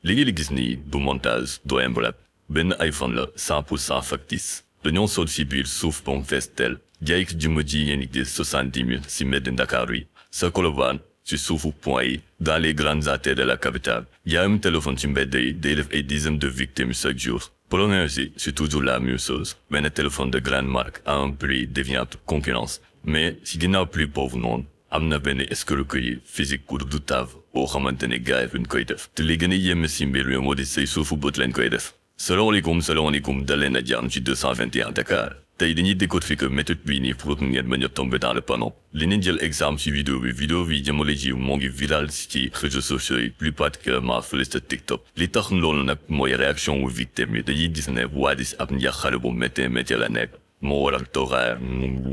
léegi la gis ni du montage du enveloppe benn iPhone la 100% factice dañoo sol si biir suuf ba mu fees tel jaay ko jëmm ji ngeen di gis 70 000 si mbedd Ndakaaru yi sa Colobane ci suufu point yi dans les grandes artères de la capitale jaayum téléphone ci mbedd yi day def ay dizaines de victimes chaque jour problème aussi c'est toujours la même chose benn téléphone de grande marque à un prix déviant toute concurrence mais si ginnaaw plus pauvre noonu am na benn escroquerie physique ku redoutable boo xamante ne gars yi duñ koy def te li gën a yéeme si mbir mi moo di say suufu bët lañ koy def salaamaaleykum daleen a jàmm ci 221 Dakar tey dañuy décortiquer méthode bii nii pour ngeen bañ a tomber dans le panneau li ñu jël exemple ci vidéo bi jamono ji moo ngi viral ci réseaux sociaux yi plus particulièrement fële sa TikTok li tax loolu nag mooy réaction wu victime yi dañuy gis ne waa di si ab njàqare bu méttee la nekk moo waral toogaay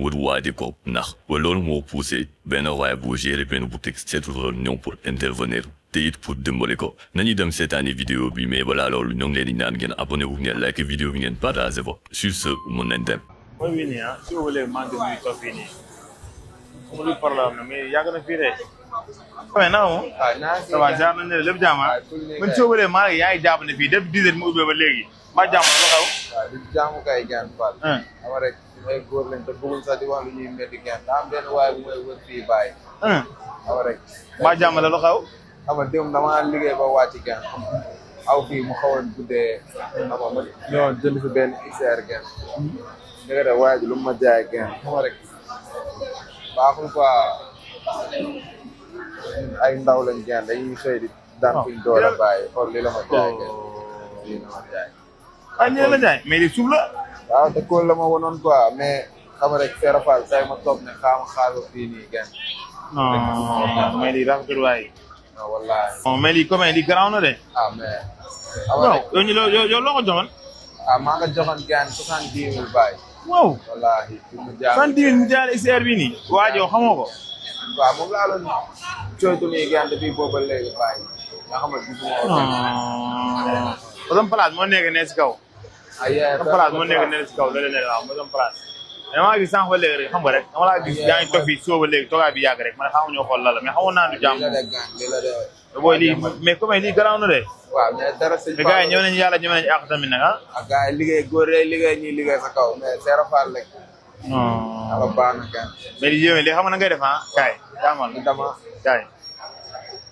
wut waa di ko ndax ba loolu moo poussé benn waay bu géré benn boutique seetlu loolu ñëw pour intervenir te it pour dimbali ko nañu dem seetaani vidéo bi mais balaa loolu ñoo ngi leen di ñaan ngeen abonné wu ngeen like vidéo bi ngeen partagé ko sur ce mën nañ dem. mooy wii nii ah si wàllu maa ngi nuyu toog fii nii amul lu problème mais yàgg na fii de. waaye naka moom. ça va jaar nañ ne lépp jaam ah. man si wàllu maa ngi yaa ngi jàpp ne fii depuis 10 heures mu ubbee ba léegi. maa jàmm la lu xew. waaw di jaamu kay gaan Fall. ama rek ay góor lañ te bëggul sax di wax lu ñuy métti gaan daa am benn waaye bu may wër fii bàyyi. ama rek. maa jàmm la lu xew. ama démb damaa liggéey ba wàcc gaan aw fii mu xawoon guddee ama ma ñëwoon jënd fi benn XR gaan dëgg de waaye ji lu ma jaay gaan ama rek baaxul quoi ay ndaw lañ gaan dañuy xëy di daan fiñ door a bàyyi xool li la ma jaay gaan lii la ma jaay ah ñu la jaay mais di suuf la. waaw te kool la ma wonoon quoi mais xam rek Serap Fall say ma toog ne xaaral fii nii gan. non mais lii rafetul waay. non wallaahi. non mais lii comme lii garaaw na de. ah mais. waaw yow loo ko joxoon. ah maa nga joxoon gan 70 000 baay. waaw. wallaahi. 70 000 mu jaay XR bi nii. waa joo xamoo ko. waaw moom laa doon cooytu nii gan depuis booba léegi baay. nga xam ne gisuma ko. borom place moo nekk ne si kaw. borom place moo nekk ne si kaw loolu la waaw borom place. mais maa gis sànq ba léegi rek xam nga rek dama laa gis yaa ngi toog fii soo ba léegi toogaay bi yàgg rek man xamu ñoo xool la mais xamoon naa du jàmm. lii la de booy lii mais comme lii garaaw na de. waaw mais dara sëñ mais gars yi ñëw nañu yàlla ñëw nañu àq tamit nag ah. ak gars yi liggéey góor yi liggéey ñuy liggéey sa kaw mais Serap Fall rek. non. ala baax na gan. mais li yéeme li xam nga na ngay def ah kaay jaamal dama kaay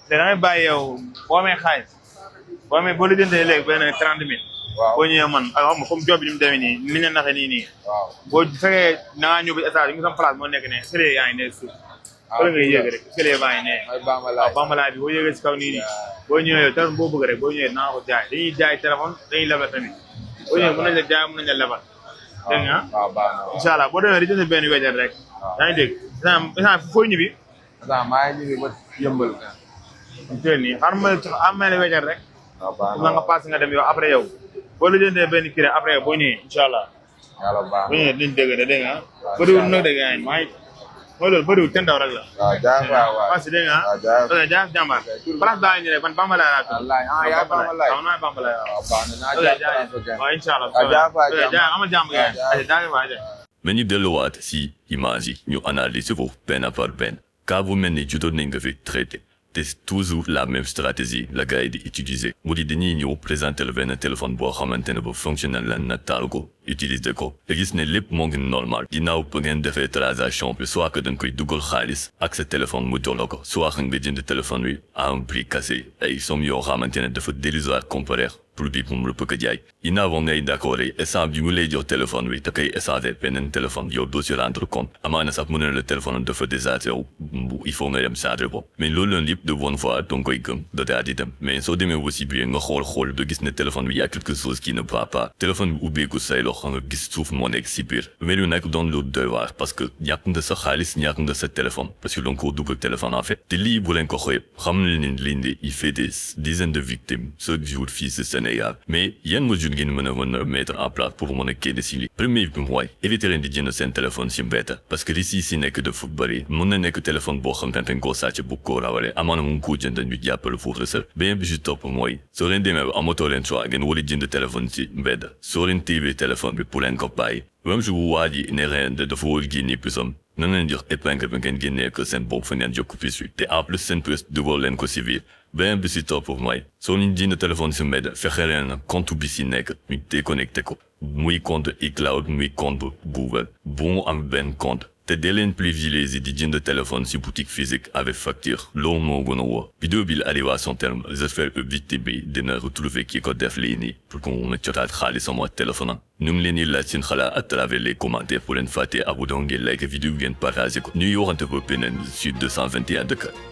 te da ngay bàyyi yow boo amee xaalis boo amee boo lijjantee léegi benn 30 000. waaw boo ñëwee man xam nga comme job bi ni mu demee nii ni ñu naxee nii. waaw boo fekkee da ngaa ñëw ba état bi nga sam place moo nekk ne sëlee yaa ngi ne suuf. fële ngay yéeg rek sëlee baa ngi ne. waaw bambalaay bi boo yéegee si kaw nii nii. boo ñëwee yow téléphone boo bëgg rek boo ñëwee naa ko jaay dañuy jaay téléphone dañuy lebal tamit. boo ñëwee mën nañ la jaay mën nañ la lebal. dégg nga waaw baax na incha allah boo demee di jënd benn wéjal rek. yaa ngi dégg instant fooy ñibbi. maa ngi ñibbi ba yëmbal nga. teel nii xam nga la wéjal rek. waaw baax na nga pass nga dem yow après yow boo la jëndee benn kii rek après boo ñëwee incha allah. yàlla baax boo ñëwee dinañ dégg de dégg nga bëriwul nag dégg nga maa ngi mooy loolu bëriwul ten daw rek la. waaw jaay waaw parce que dégg nga ok jaay jàmbaar place baa ngi nii rek man Bambalaay laa tudd. yaa Bambalaay waaw naa Bambalaay waaw. baax na naa jaay waaw incha allah. jaay amal jàmm nga mais ñu delluwaat si image yi ñu analyser ko benn par benn car bu mel ni jotoon nañ nga fi traité te toujours la même stratégie la gars yi di utiliser mu di dañuy ñëw présenter le benn téléphone boo xamante ne ba fonctionnel la nataal ko utiliser ko te gis ne lépp moo ngi normal ginnaaw ba ngeen defee transaction bi soit que dañ koy dugal xaalis ak sa téléphone mu jox la ko soit nga jënd téléphone bi à un prix cassé ay somme yoo xamante ne dafa dérisoire comparé produit pour mu la bëgg a jaay ginnaaw ngay d'accord instant bi mu lay jox téléphone bi te koy échanger beneen téléphone yow doo si rendre compte amaana sax mu ne la téléphone dafa déchargé il faut nga dem charger ko mais loolu loolu yëpp de bonne foi danga koy gëm dataa di dem mais soo demee aussi bi nga xool ba gis ne téléphone bi y a quelque chose qui ne va pas téléphone bi ubbeeku say loxo nga gis suuf moo nekk si biir mais yu nekk doon lu doy waar parce que ñàkk nga sa xaalis ñàkk nga sa téléphone parce que danga ko dugal téléphone en fait te lii bu leen ko xoolee xam na leen lii il fait des dizaines de victimes chaque jour fii si Sénégal mais yan mesures ngeen mën a mettre en place pour mën a génne si lii premier bi mooy éviter leen di jënd seen téléphone si mbedd parce que li si nekk dafa bëri mën na nekk téléphone boo xam te ne koo sàcc bu ko rawale amaana mu ngi ko jënd ñu jàppale foofu sa beneen bi si topp mooy soo leen demee ba amatoo leen choix ngeen wala jënd téléphone si mbedd soo leen téye téléphone bi pour leen ko bàyyi même si waa ji ne ren dafa war génne pisam nan leen jox épingle bi ngeen génnee que seen bopp fa ngeen jokk pis te en plus seen pis dugal leen ko si biir ben bi si topp mooy soo ñu jënd téléphone si mbedd fexe leen compte bi si nekk ñu déconnecté ko muy compte iCloud muy compte Google bu mu am benn compte te dee leen privilégié di jënd téléphone si boutique physique avec facture loolu moo gën a wóor vidéo bi la arrivé à son terme j'espère que victime bi dina retrouver ki ko def lii nii pour qu'on mën a jotaat xaalisam ak téléphone am ñu ngi leen di laaj seen xalaat à travers les commentaires pour leen fàtte abonné ngeen like vidéo ngeen partagé ko ñuy waxante ba beneen sur 221 Dakar